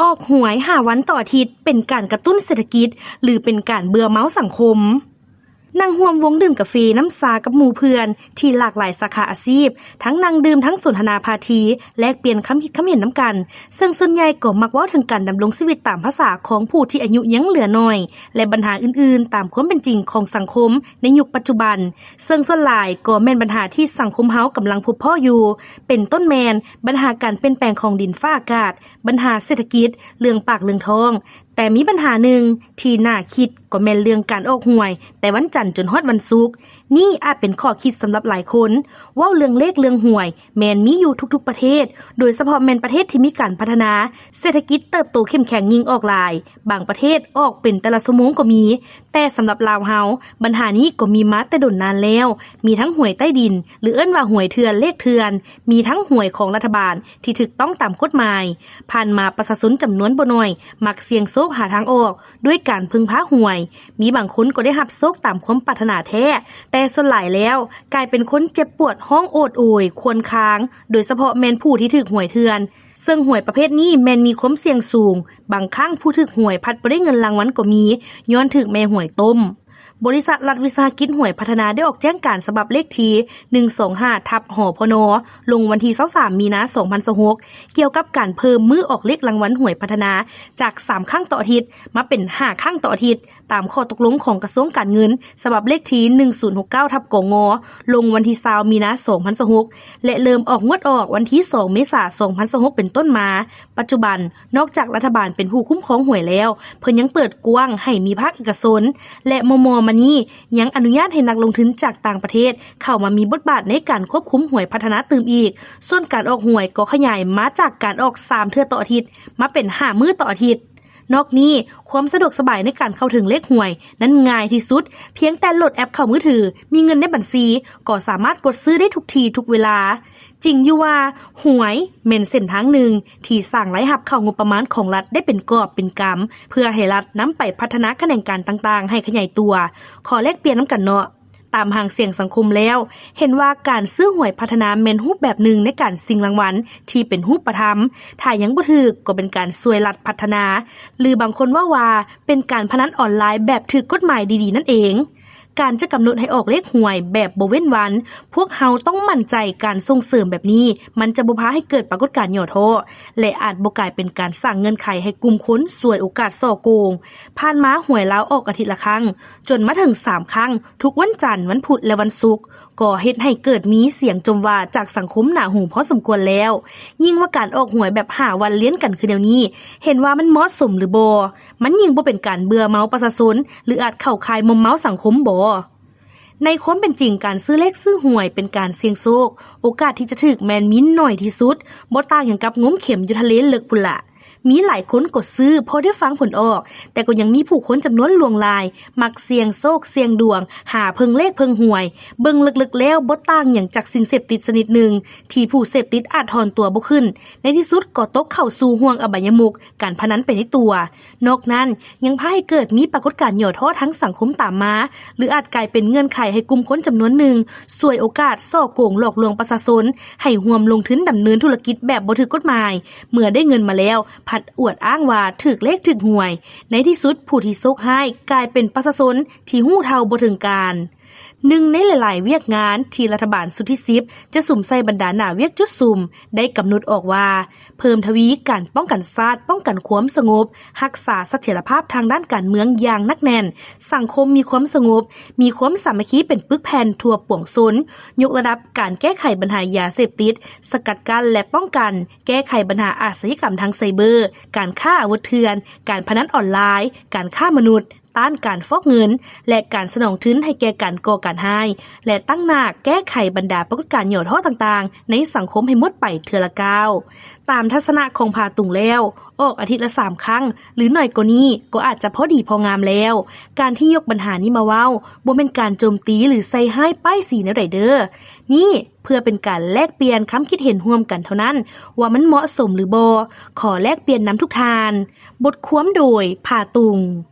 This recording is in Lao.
ອອກຫວຍຫ້າວັນຕໍ່ອາທິດ ເປັນການກະຕຸ້ນເສດຖະກິດ ຫຼື ເປັນການເບື່ອເມົາສັງຄົມ? ນັ່ງຮ່ວມວົງດື່ມກາເຟນ້ຳຊາກັບໝູ່ເພື່ອນທີ່ຫຼາກຫຼາຍສາຂາອາຊີບ, ທັງນັ່ງດື່ມ, ທັງສົນທະນາພາທີ, ແລກປ່ຽນຄຳຄິດຄຳເຫັນນຳກັນ, ເຊິ່ງສ່ວນໃຫຍ່ກໍມັກເວົ້າເຖິງການດຳລົງຊີວິດຕາມພາສາຂອງຜູ້ທີ່ອາຍຸຍັງເຫຼືອໜ້ອຍ ແລະ ບັນຫາອື່ນໆຕາມຄວາມເປັນຈິງຂອງສັງຄົມໃນຍຸກປັດຈຸບັນ, ເຊິ່ງສ່ວນຫຼາຍກໍແມ່ນບັນຫາທີ່ສັງຄົມເຮົາກຳລັງພົບພໍ້ຢູ່, ເປັນຕົ້ນແມ່ນບັນຫາການປ່ຽນແປງຂອງດິນຟ້າອາກາດ, ບັນຫາເສດຖະກິດ, ເລື່ອງປາກເລື່ອງທ້ອງ. ແຕ່ມີບັນຫາໜຶ່ງທີ່ໜ້າຄິດກໍແມ່ນເລື່ອງການອອກຫວຍແຕ່ວັນຈັນຈົນຮອດວັນສຸກ. ນີ້ອາດເປັນຂໍ້ຄິດສຳລັບຫຼາຍຄົນ. ເວົ້າເລື່ອງເລກເລື່ອງຫວຍແມ່ນມີຢູ່ທຸກໆປະເທດ, ໂດຍສະເພາະແມ່ນປະເທດທີ່ມີການພັດທະນາ, ເສດຖະກິດເຕີບໂຕເຂັ້ມແຂງ, ຍິ່ງອອກຫຼາຍ, ບາງປະເທດອອກເປັນແຕ່ລະຊົ່ວໂມງກໍມີ. ແຕ່ສຳລັບລາວເຮົາ, ບັນຫານີ້ກໍມີມາແຕ່ດົນນານແລ້ວ. ມີທັງຫວຍໃຕ້ດິນ ຫຼື ເອີ້ນວ່າຫວຍເຖື່ອນ, ເລກເຖື່ອນ, ມີທັງຫວຍຂອງລັດຖະບານທີ່ຖືກຕ້ອງຕາມກົດໝາຍ. ຜ່ານມາປະຊາຊົນຈຳນວນບໍ່ໜ້ອຍມັກສ່ຽງໂຊກຫາທາງອອກດ້ວຍການເພິ່ງພາຫວຍ. ມີບາງຄົນກໍໄດ້ຮັບໂຊກຕາມຄວາມປາດຖະໜາແທ້, ແຕ່ສ່ວນຫຼາຍແລ້ວກາຍເປັນຄົນເຈັບປວດຮ້ອງໂອດໂອຍຄວນຄາງ, ໂດຍສະເພາະແມ່ນຜູ້ທີ່ຖືກຫວຍເຖື່ອນ. ເຊິ່ງຫວຍປະເພດນີ້ແມ່ນມີຄວາມສ່ຽງສູງ, ບາງຄັ້ງຜູ້ຖືກຫວຍພັດບໍ່ໄດ້ເງິນລາງວັນກໍມີ, ຍ້ອນຖືກແມ່ຫວຍຕົ້ມ. ບໍລິສັດລັດວິສາຫະກິດຫວຍພັດທະນາໄດ້ອອກແຈ້ງການສະບັບເລກທີໜຶ່ງສອງຫ້າ ທັບ ຫພນ ລົງວັນທີຊາວສາມ ມີນາ ສອງພັນຊາວຫົກ ກ່ຽວກັບການເພີ່ມມື້ອອກເລກລາງວັນຫວຍພັດທະນາຈາກສາມຄັ້ງຕໍ່ອາທິດ ມາເປັນຫ້າຄັ້ງຕໍ່ອາທິດ, ຕາມຂໍ້ຕົກລົງຂອງກະຊວງການເງິນ ສະບັບເລກທີໜຶ່ງສູນຫົກເກົ້າ ທັບ ກງ ລົງວັນທີຊາວ ມີນາ ສອງພັນຊາວຫົກ ແລະ ເລີ່ມອອກງວດອອກວັນທີສອງ ເມສາ ສອງພັນຊາວຫົກ ເປັນຕົ້ນມາ. ປັດຈຸບັນ, ນອກຈາກລັດຖະບານເປັນຜູ້ຄຸ້ມຄອງຫວຍແລ້ວ, ເພິ່ນຍັງເປີດກວ້າງໃຫ້ມີພາກເອກະຊົນ ແລະ ມໍ່ໆມານີ້ຍັງອະນຸຍາດໃຫ້ນັກລົງທຶນຈາກຕ່າງປະເທດເຂົ້າມາມີບົດບາດໃນການຄວບຄຸມຫວຍພັດທະນາຕື່ມອີກ. ສ່ວນການອອກຫວຍກໍຂະຫຍາຍມາຈາກການອອກສາມເທື່ອຕໍ່ອາທິດ ມາເປັນຫ້າມື້ຕໍ່ອາທິດ. ນອກນີ້, ຄວາມສະດວກສະບາຍໃນການເຂົ້າເຖິງເລກຫວຍນັ້ນງ່າຍທີ່ສຸດ, ພຽງແຕ່ໂຫຼດແອັບເຂົ້າມືຖື, ມີເງິນໃນບັນຊີ, ກໍສາມາດກົດຊື້ໄດ້ທຸກທີ່ທຸກເວລາ. ຈິງຢູ່ວ່າ ຫວຍແມ່ນເສັ້ນທາງໜຶ່ງທີ່ສ້າງລາຍຮັບເຂົ້າງົບປະມານຂອງລັດໄດ້ເປັນກອບເປັນກຳ ເພື່ອໃຫ້ລັດນຳໄປພັດທະນາຂະແໜງການຕ່າງໆໃຫ້ຂະຫຍາຍຕົວ. ຂໍແລກປ່ຽນນຳກັນເນາະ. ຕາມຫາງສຽງສັງຄົມແລ້ວ, ເຫັນວ່າການຊື້ຫວຍພັດທະນາແມ່ນຮູບແບບໜຶ່ງໃນການຊິງລາງວັນທີ່ເປັນຮູບປະທຳ, ຖ້າຍັງບໍ່ຖືກກໍເປັນການຊ່ວຍລັດພັດທະນາ, ຫຼື ບາງຄົນເວົ້າວ່າເປັນການພະນັນອອນລາຍແບບຖືກກົດໝາຍດີໆນັ້ນເອງ. ການຈະກຳນົດໃຫ້ອອກເລກຫວຍແບບບໍ່ເວັ້ນວັນ, ພວກເຮົາຕ້ອງໝັ້ນໃຈການສົ່ງເສີມແບບນີ້ ມັນຈະບໍ່ພາໃຫ້ເກີດປາກົດການຫຍໍ້ທໍ້ ແລະ ອາດບໍ່ກາຍເປັນການສ້າງເງື່ອນໄຂໃຫ້ກຸ່ມຄົນສວຍໂອກາດສໍ້ໂກງ. ຜ່ານມາຫວຍລາວອອກອາທິດລະຄັ້ງ, ຈົນມາເຖິງສາມຄັ້ງ, ທຸກວັນຈັນ, ວັນພຸດ ແລະ ວັນສຸກ, ກໍເຮັດໃຫ້ເກີດມີສຽງຈົ່ມວ່າຈາກສັງຄົມໜາຫູພໍສົມຄວນແລ້ວ. ຍິ່ງວ່າການອອກຫວຍແບບຫ້າວັນລຽນກັນຄືແນວນີ້, ເຫັນວ່າມັນເໝາະສົມຫຼືບໍ່? ມັນຍິ່ງບໍ່ເປັນການເບື່ອເມົາປະຊາຊົນ ຫຼື ອາດເຂົ້າຂ່າຍມົມເມົາສັງຄົມບໍ່? ໃນຄວາມເປັນຈິງ, ການຊື້ເລກຊື້ຫວຍເປັນການສ່ຽງໂຊກ, ໂອກາດທີ່ຈະຖືກແມ່ນມີໜ້ອຍທີ່ສຸດ, ບໍ່ຕ່າງຫຍັງກັບງົມເຂັມຢູ່ທະເລເລິກພຸ້ນລະ. ມີຫຼາຍຄົນກໍຊື້ພໍໄດ້ຟັງຜົນອອກ, ແຕ່ກໍຍັງມີຜູ້ຄົນຈຳນວນຫຼວງຫຼາຍ ມັກສ່ຽງໂຊກສ່ຽງດວງ, ຫາເພິ່ງເລກເພິ່ງຫວຍ, ເບິ່ງເລິກໆແລ້ວບໍ່ຕ່າງຫຍັງຈາກສິ່ງເສບຕິດຊະນິດໜຶ່ງ ທີ່ຜູ້ເສບຕິດອາດຖອນຕົວບໍ່ຂຶ້ນ, ໃນທີ່ສຸດກໍຕົກເຂົ້າສູ່ຫ່ວງອະບາຍະມຸກ ການພະນັນໄປໃນຕົວ. ນອກນັ້ນ, ຍັງພາໃຫ້ເກີດມີປາກົດການຫຍໍ້ທໍ້ທາງສັງຄົມຕາມມາ, ຫຼື ອາດກາຍເປັນເງື່ອນໄຂໃຫ້ກຸ່ມຄົນຈຳນວນໜຶ່ງ ສວຍໂອກາດ ສໍ້ໂກງຫຼອກລວງປະຊາຊົນ ໃຫ້ຮ່ວມລົງທຶນດຳເນີນທຸລະກິດແບບບໍ່ຖືກກົດໝາຍ, ເມື່ອໄດ້ເງິນມາແລ້ວ ພັດອວດອ້າງວ່າຖືກເລກຖືກຫວຍ. ໃນທີ່ສຸດ, ຜູ້ທີ່ໂຊກຮ້າຍກາຍເປັນປະຊາຊົນທີ່ຮູ້ເທົ່າບໍ່ເຖິງການ. ໜຶ່ງໃນຫຼາຍໆວຽກງານທີ່ລັດຖະບານຊຸດທີສິບ ຈະສຸມໃສ່ບັນດາໜ້າວຽກຈຸດສຸມ ໄດ້ກຳນົດອອກວ່າ ເພີ່ມທະວີການປ້ອງກັນຊາດ, ປ້ອງກັນຄວາມສະຫງົບ, ຮັກສາສະຖຽນລະພາບທາງດ້ານການເມືອງຢ່າງໜັກແໜ້ນ, ສັງຄົມມີຄວາມສະຫງົບ, ມີຄວາມສາມັກຄີເປັນປຶກແຜ່ນທົ່ວປວງຊົນ, ຍົກລະດັບການແກ້ໄຂບັນຫາຢາເສບຕິດ, ສະກັດກັ້ນ ແລະ ປ້ອງກັນ, ແກ້ໄຂບັນຫາອາຊະຍາກຳທາງໄຊເບີ, ການຄ້າອາວຸດເຖື່ອນ, ການພະນັນອອນລາຍ, ການຄ້າມະນຸດ, ຕ້ານການຟອກເງິນ ແລະ ການສະໜອງທຶນໃຫ້ແກ່ການກໍ່ການຮ້າຍ ແລະ ຕັ້ງໜ້າແກ້ໄຂບັນດາປາກົດການຫຍໍ້ທໍ້ຕ່າງໆໃນສັງຄົມໃຫ້ໝົດໄປເທື່ອລະກ້າວ. ຕາມທັດສະນະຂອງຜາຕຸງແລ້ວ, ອອກອາທິດລະສາມຄັ້ງ ຫຼື ໜ້ອຍກວ່ານີ້ກໍອາດຈະພໍດີພໍງາມແລ້ວ. ການທີ່ຍົກບັນຫານີ້ມາເວົ້າ ບໍ່ແມ່ນການໂຈມຕີ ຫຼື ໃສ່ຮ້າຍປ້າຍສີແນວໃດເດີ້. ນີ້ເພື່ອເປັນການແລກປ່ຽນຄຳຄິດເຫັນຮ່ວມກັນເທົ່ານັ້ນ ວ່າມັນເໝາະສົມ ຫຼື ບໍ່. ຂໍແລກປ່ຽນນຳທຸກທ່ານ. ບົດຄວາມໂດຍ ຜາຕຸງ.